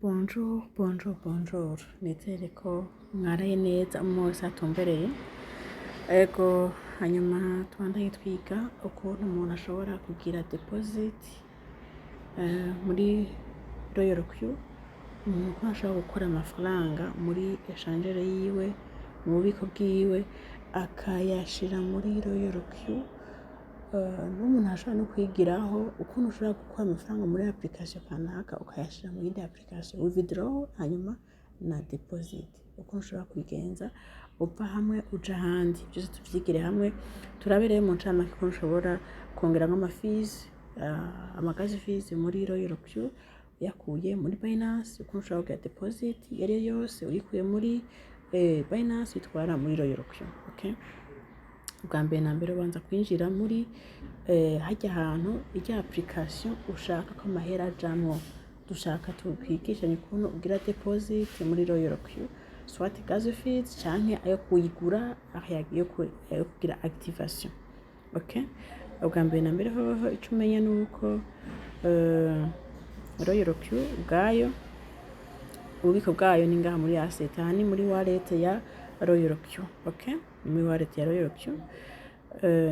Bonjour, bonjour, bonjour. Nizere ko mwaraye neza, umwe wese atumbereye. Ego, hanyuma tubandanye twiga ukuntu umuntu ashobora kugira deposit muri Royal Q, umuntu ukuntu ashobora gukura amafaranga muri échangeur yiwe, mu bubiko bwiwe, akayashira muri Royal Q. N'umuntu ashobora no kwigiraho ukuntu ushobora gukura amafaranga muri application kanaka ukayashira mu yindi application, withdraw, hanyuma na deposit, ukuntu ushobora kubigenza uva hamwe uja ahandi. Byose tuvyigire hamwe, turabe rero mu ncamake ukuntu ushobora kongeramwo ama fees, ama gas fees muri Royal Q uyakuye muri Binance, ukuntu ushobora kugira deposit iyo ariyo yose uyikuye muri Binance uyitwara muri Royal Q. Okay? Ubwa mbere na mbere ubanza kwinjira muri harya hantu irya application ushaka ko amahera ajamwo. Dushaka twigishanye ukuntu ugira deposit muri Royal Q, soit gas fees canke ayo kuyigura, ayo kugira activation. Okay? Ubwa mbere na mbere hoho ico umenya nuko Royal Q ubwayo, ububiko bwayo ni ngaha muri asset. Aha ni muri wallet ya Royal Q. Okay? Ni muri wallet ya Royal Q.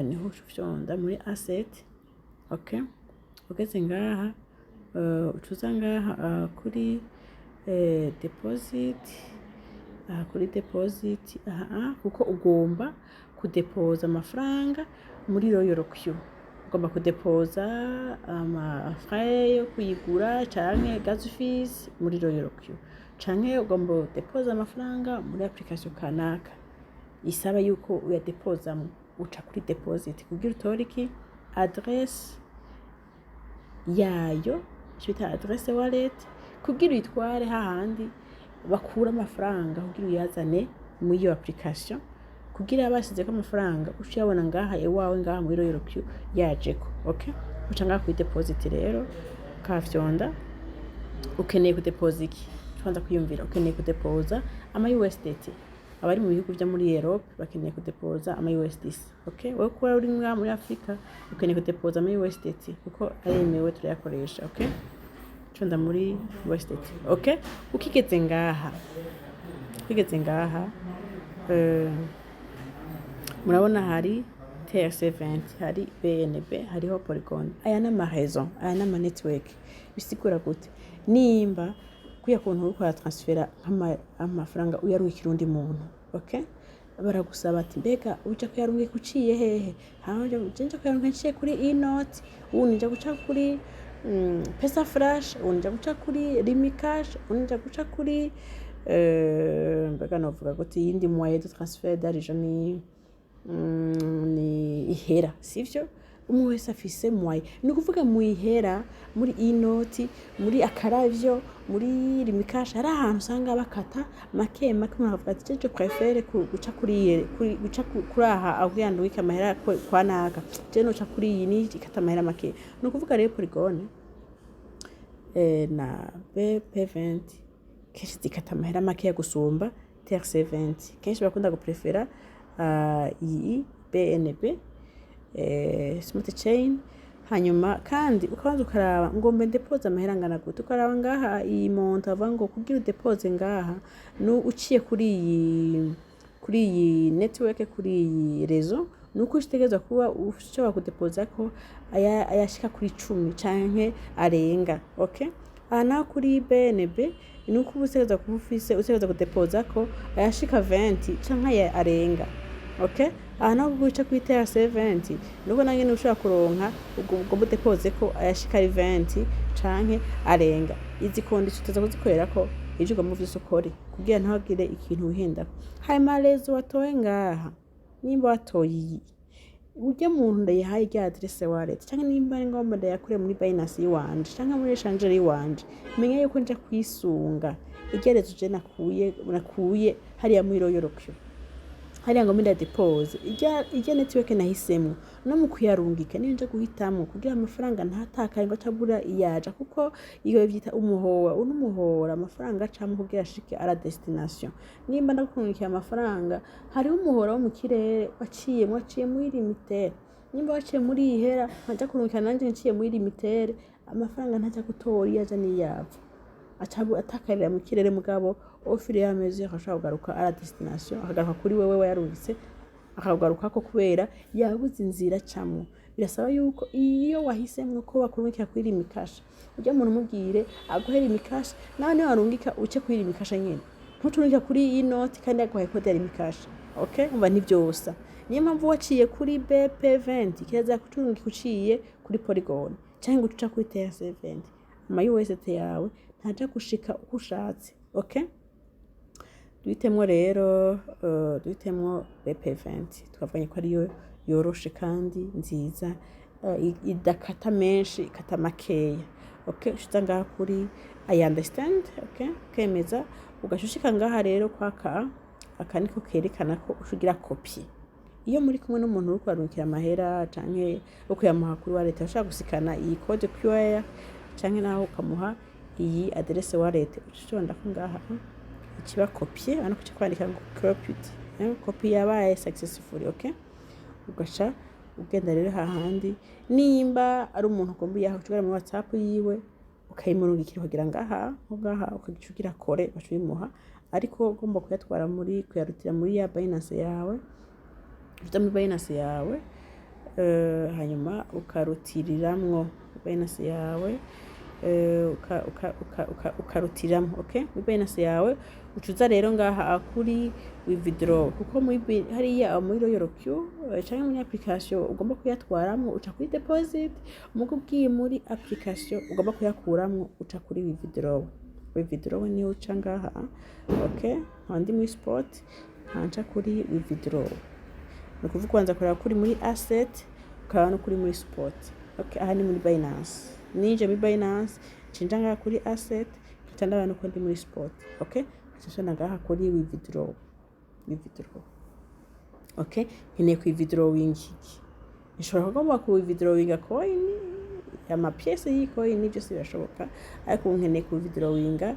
Niho uca ufyonda muri asset. Okay? Ugeze ngaha, uca uza ngaha kuri deposit, aha kuri deposit aha, kuko ugomba kudepoza amafaranga muri Royal Q, ugomba kudepoza ama frais yo kuyigura canke gas fees muri Royal Q, canke ugomba kudepoza amafaranga muri application kanaka isaba yuko uyadepozamwo. Uca kuri deposit kugira utore iki? Adresse yayo, icyo bita adresse wallet, kugira uyitware hahandi bakura amafaranga, kugira uyazane muri iyo application, kugira basizeko amafaranga uce uyabona ngaha iwawe, ngaha muri Royal Q yajeko. Okay, uca ngaha kuri deposit rero ukahafyonda. Ukeneye kudepoza iki? Tubanza kwiyumvira, ukeneye kudepoza ama USDT. Abari mu bihugu vyo muri Europe bakeneye kudepoza ama USDC. Okay, wewe kuba uri ngaha muri Afrika ukeneye kudepoza ama USDT kuko aremewe, turayakoresha. Okay, conda muri USDT. Okay, ukigeze ngaha, murabona hari TRC20, hari BNB, hariho Polygon. Aya ni ama réseau, aya ni ama network. Bisigura gute? Nimba kuya kuntu uriko uratransfera amafaranga uyarungikira undi muntu, okay, baragusaba ati: "Mbega uja kuyarungika uciye hehe?" Hama je nja kuyarungika nciye kuri e-note, uwundi nja guca kuri Pesa Flash, uwundi nja guca kuri Lumicash, uwundi nja guca kuri mbega novuga gute, iyindi moyen de transfert d'argent ni ihera, sivyo? Umwe wese afise moyen, ni ukuvuga mu ihera, muri e-note, muri akaravyo, muri Lumicash, hari ahantu usanga bakata make make. Umuntu akavuga ati: "Je préfère guca kuri guca kuri aha aho kugira ndungike amahera kwa naka, je noca kuri iyi ni ikata amahera make." Ni ukuvuga rero Polygon na BP20 kenshi zikata amahera makeya gusumba TRC20. Kenshi bakunda guprefera iyi BNB Smart Chain. Hanyuma kandi ukabanza ukaraba ngo mbe ndepoze amahera angana gute. Ukaraba ngaha iyi montant, avuga ngo kugira udepoze ngaha nu uciye kuri iyi network, kuri iyi réseau, nuko utegerezwa kuba ushobora kudepoza ko ayashika kuri 10 canke arenga. Okay, aha naho kuri BNB nuko uba utegerezwa kuba ufise, utegerezwa kudepoza ko ayashika 20 canke aya arenga. Okay, aha naho guca kuri TRC20 nuko nawe nyene ushobora kuronka ugomba udepoze ko ayashika ari 20 canke arenga. Izi condition utaza kuzikorerako ivyo ugomba vyose ukore kugira ntihagire ikintu wihendako. Hanyuma réseau watoye ngaha, nimba watoye iyi, urya muntu ndayihaye rya adresse wallet, canke nimba ari ngombwa ndayakure muri Binance yiwanje canke muri échangeur yiwanje, menya yuko nja kwisunga irya réseau je nakuye hariya muri Royal Q, hariya ngo ndadepose irya network nahisemwo. No mu kuyarungika niyo nja guhitamwo kugira amafaranga ntatakare ngo acabura iyaja, kuko iyo vyita umuhora, uno umuhora amafaranga acamwo kugira ashike à la destination. Nimba ndakurungikiye amafaranga, hariho umuhora wo mu kirere waciyemwo, waciye muri Lumitel. Nimba waciye muri ihera, nkaja kurungika nanje nciye muri Lumitel, amafaranga ntaja gutora iyo aja n'iyava. Aca atakarira mu kirere, mugabo au fur et à mesure ashobora kugaruka à la destination, akagaruka kuri wewe wayarungitse, akagarukako kubera yabuze inzira acamwo. Birasaba yuko iyo wahisemwo ko bakurungikira kuri Lumicash, ujya muntu umubwire aguhe Lumicash, nawe niyo warungika uce kuri Lumicash nyene, ntucurungika kuri iyi noti kandi yaguhaye code ya Lumicash, okay? Umva, ntivyosa. Niyo mpamvu waciye kuri BEP20, kirazira kucurungika uciye kuri Polygon canke guca kuri TRC20. Ama USDT yawe ntaja gushika uko ushatse, okay? Duhitemwo rero, duhitemwo BEP20. Twavuganye ko ariyo yoroshe kandi nziza, idakata menshi, ikata makeya, okay? Ushiza ngaha kuri "I understand", okay, ukemeza, ugaca ushika ngaha rero kwaka aka niko kerekana ko uca copie. Iyo muri kumwe n'umuntu uri kubarungikira amahera canke uri kuyamuha kuri wallet, ashobora gusikana iyi code QR canke naho ukamuha iyi adresse wallet. Uca ushonda ko ngaha ikiba copié, urabona ko kwandika ngo "copied", copy yabaye successful, okay? Ugaca ugenda rero hahandi, nimba ari umuntu ugomba uyaha, uca muri WhatsApp yiwe ukayimurungikira, ukagira ngaha nko ngaha, ukagica ugira coller, ugaca uyimuha. Ariko ugomba kuyatwara muri kuyarutira muri ya Binance yawe, uja muri Binance yawe, hanyuma ukarutiriramwo Binance yawe, ukarutiramwo, okay? Muri Binance yawe ucuza rero ngaha kuri withdraw, kuko muri hariya muri Royal Q canke muri application ugomba kuyatwaramwo uca kuri deposit. Mugo ugiye muri application ugomba kuyakuramwo uca kuri withdraw. Withdraw niyo uca ngaha, okay? Nkaba ndi muri spot, nkanca kuri withdraw. Ni ukuvuga ubanza kureba kuri muri asset, ukaba no kuri muri spot, okay? Aha ni muri Binance. Nije muri Binance, ncinja ngaha kuri asset, nkaca ndabona nuko ndi muri spot, okay? Nkaca nshona ngaha kuri withdraw. Withdraw, okay? Nkeneye ku withdrawing iki? Nshobora kugomba ku withdrawinga coin, ama pièces y'iyi coin, byose birashoboka, ariko ubu nkeneye ku withdrawinga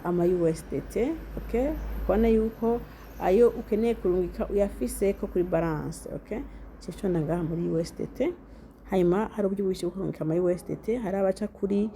ama USDT, okay? Kubona yuko ayo ukeneye kurungika uyafise ko kuri balance, okay? Nshona ngaha muri USDT. Hanyuma hari uburyo bwinshi bwo kurungika ama USDT. Hari abaca kuri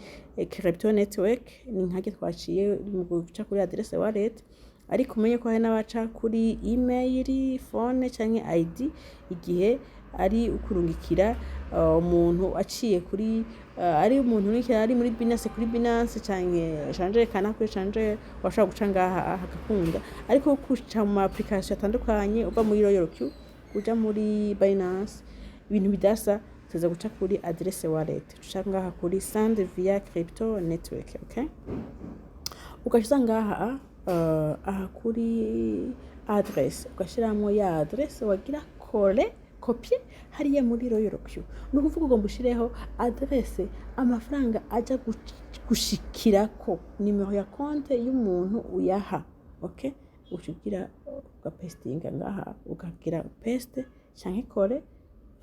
crypto network, ni nkake twaciye mu guca kuri adresse wallet, ariko umenye ko hari n'abaca kuri email, phone canke ID. Igihe ari ukurungikira umuntu aciye kuri ari umuntu urungikira ari muri Binance, kuri Binance canke change kana kuri change, washobora guca ngaha hagakunda. Ariko guca mu ma application atandukanye, uva muri Royal Q uja muri Binance, ibintu bidasa. Tuza guca kuri adresse wallet, uca ngaha kuri "send via crypto network", okay? Ugaca ngaha aha kuri adresse, ugashiramwo ya adresse wagira coller, copier hariya muri Royal Q. Ni ukuvuga ugomba ushireho adresse amafaranga aja gushikirako, nimero ya konte y'umuntu uyaha, okay? Uca ugira ugapestinga ngaha, ukagira paste canke coller.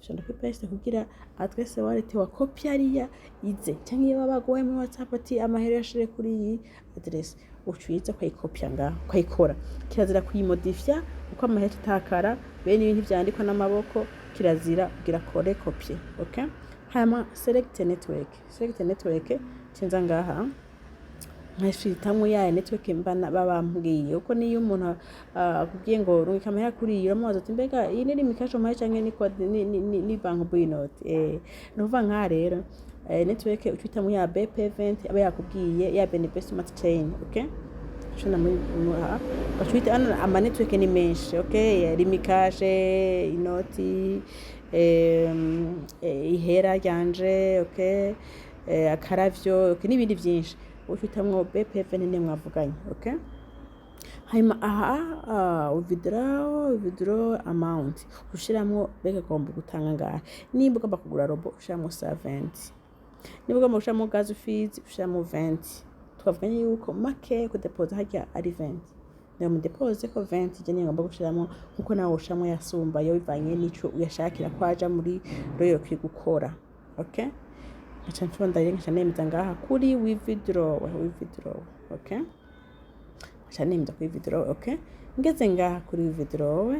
Ushobora kuri paste kugira adresse wallet wa copy hariya ize, canke iyo baba baguhaye muri WhatsApp ati amahera yashire kuri iyi adresse, uca uyiza ukayikopya ngaha, ukayikora. Kirazira kuyimodifya kuko amahera atakara. Bene ibintu vyandikwa n'amaboko kirazira kugira coller, copier, okay? Hama select network. Select network, cinza ngaha nkashitamwo ya network mba baba bambwiye, kuko niyo umuntu akubwiye ngo rungika amahera kuri iyi, uramubaza uti: "Mbega iyi ni Lumicash mpaye canke ni code ni Bancobu inoti?" Ni ukuvuga nkaha rero, network ucitamwo ya BEP20 aba yakubwiye, ya BNB Smart Chain, okay? Shona muri ugaca hano, ama network ni menshi, okay? Lumicash, inoti, ihera ryanje, okay, akaravyo, okay, n'ibindi byinshi. Ufitamwo BEP20 niyo mwavuganye, okay? Hanyuma aha withdraw amount, ushiramwo mbega ugomba gutanga ngaha. Nimba ugomba kugura robot, ushiramwo 70. Niba ugomba gushiramo gas fees, ushiramwo 20. Twavuganye yuko make kudepoza harya ari 20, niyo mudepoze ko 20. Je niyo ngomba gushiramo, nkuko nawe ushiramo yasumba yo bivanye n'ico uyashakira ko aja muri Royal Q gukora, okay? Nkaca nshonda rero, nkaca nemeza ngaha kuri withdraw. Withdraw, okay? Nkaca nemeza kuri withdraw, okay? Ngeze ngaha kuri withdraw,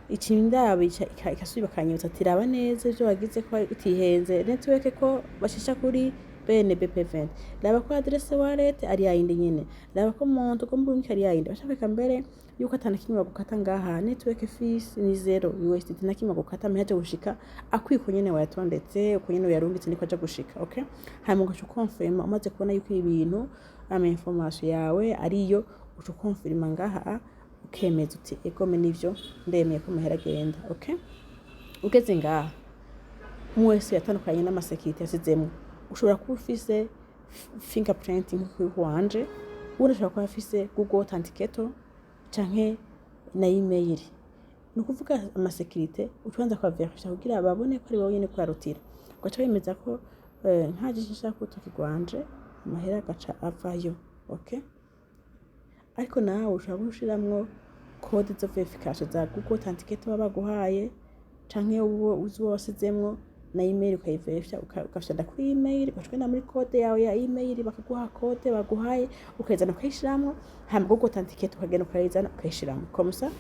ikindaba ikasubira ikanyibutsa ati: "Raba neza ivyo wagize ko utihenze network, ko bashisha kuri BNB BEP20. Raba ko adresse wallet ari yayindi nyene, raba ko montant ugomba urungike ari yayindi. Bashaka mbere yuko atana kimwe bagukata ngaha. Network fees ni 0 USDT, na kimwe bagukata. Amahera aja gushika akwiye uko nyene wayatondetse, uko nyene uyarungitse niko aja gushika, okay? Hanyuma ugaca ukonfirma. Umaze kubona yuko ibintu, ama information yawe ariyo, uca ukonfirma ngaha, ukemeza uti: "Egome, nivyo, ndemeye ko amahera agenda." Okay, ugeze ngaha, umwe wese yatandukanye n'ama sécurité yasizemwo. Ushobora kuba ufise fingerprint nk'uko wanje, uwundi ashobora kuba afise Google Authenticator canke na email. Ni ukuvuga ama sécurité ucubanza kubaverifya kugira babone ko ari wowe nyene kuyarutira, ugaca wemeza ko nkaje nshaka urutoki rwanje, amahera agaca avayo, okay? Ariko nawe ushobora gushiramwo code zo verification za Google Authenticator baba baguhaye, canke uwo uzi uwo wasizemwo, na email ukayiverifya, ugafyonda kuri email, ugaca ugenda muri code yawe ya email, bakaguha code baguhaye, ukayizana ukayishiramwo. Hanyuma Google Authenticator ukagenda ukayizana ukayishiramwo. Comme ça,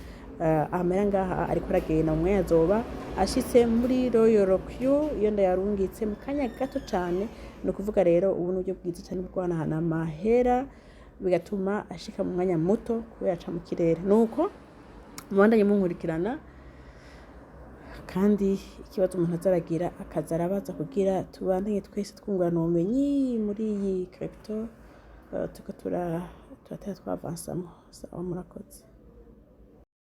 amahera ngaha ariko aragenda, mu mwanya azoba ashitse muri Royal Q iyo ndayarungitse mu kanya gato cane. Ni ukuvuga rero ubu ni uburyo bwiza cane bwo guhanahana amahera, bigatuma ashika mu mwanya muto kubera aca mu kirere. Nuko mubandanye munkurikirana, kandi ikibazo umuntu azaragira akaza arabaza kugira tubandanye twese twungurana ubumenyi muri iyi crypto, turiko turatera twavansamo. Sawa, murakoze.